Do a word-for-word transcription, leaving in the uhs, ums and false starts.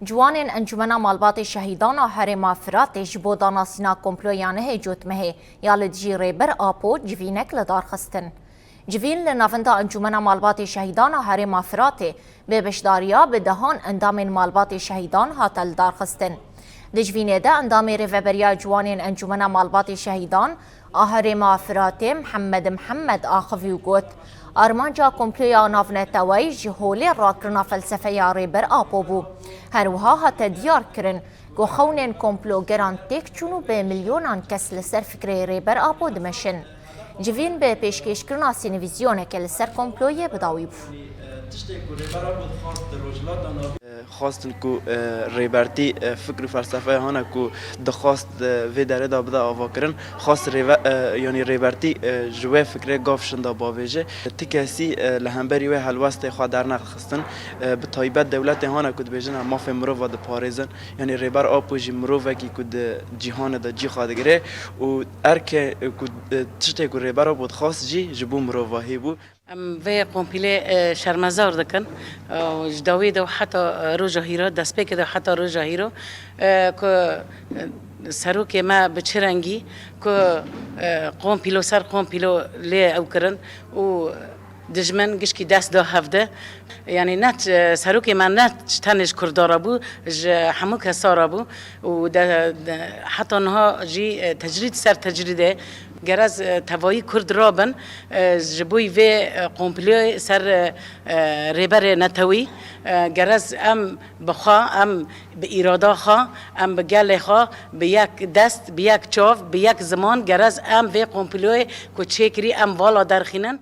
Ciwanên Encûmena Malbatê Şehîdan a Herêma Firatê ji bo danasîna komploya nehê Cotmehê ya li dijî Rêber Apo civînek li dar xistin. Civîn li navenda Encûmena Malbatê Şehîdan a Herêma Firatê bi beşdariya bi dehan endamên malbatê şehîdan hate li dar xistin. Di civînê de endamê Rêveberiya Ciwanên Encûmena Malbatê Şehîdan a Herêma Firatê Mihemed Mihemed axivî û got, armanca komploya navneteweyî ji holê rakirina felsefeya Rêber Apo bû. Her wiha hate diyar kirin ku xewnên komplogeran têk çûn û bi milyonan kes li ser fikrê Rêber Apo dimeşin. Civîn bi pêşkêşkirina sînvîzyoneke li ser komployê bi dawî bû. Tiştê ku Rêber Apo dixwast di Rojhilata Navîn. Xwestin ku, e, Rêbertî, e, fikr û felsefeya hana ku dixwast, e, vê derê de bide avakirin, xwest rêve-, e, yanî Rêbertî, e, ji wê fikrê gav şinda bavêje. Ti kesî, e, li hemberî wê helwestê xwe dernexistin. E, bi taybet dewletê hana ku dibêjin em mafê mirova diparêzin. Yanî Rêber Apo jî mirovekî ku di cîhanê de cî xwe digire û erkê ku, e, tiştê ku Rêber Apo dixwast jî ji bo mirovahî bû. Em vê kompîlê, e, şermezar dikin. E, ji dawî de heta, e, roja hîro, destpêkê de heta roja hîro, e, ku, e, serokê me bi çi rengî, ku, e, kompîlo ser kompîlo lê ew kirin û dijmin gişkî dest da hevde. Yanî ne, e, serokê me ne tenê ji Kurda re bû, ji hemû kesa re bû û de, de, heta niha jî, e, tecrîd ser tecrîdê. Gerez, e, tevayî Kurd rabin, e, ji bo vê, e, komployê ser, e, e, rêberê netewî, e, gerez em bi xwe, em bi îrada xwe, em bi gelê xwe, bi yek dest, bi yek çav, bi yek ziman, gerez em vê komployê ku çêkirî em vala derxînin.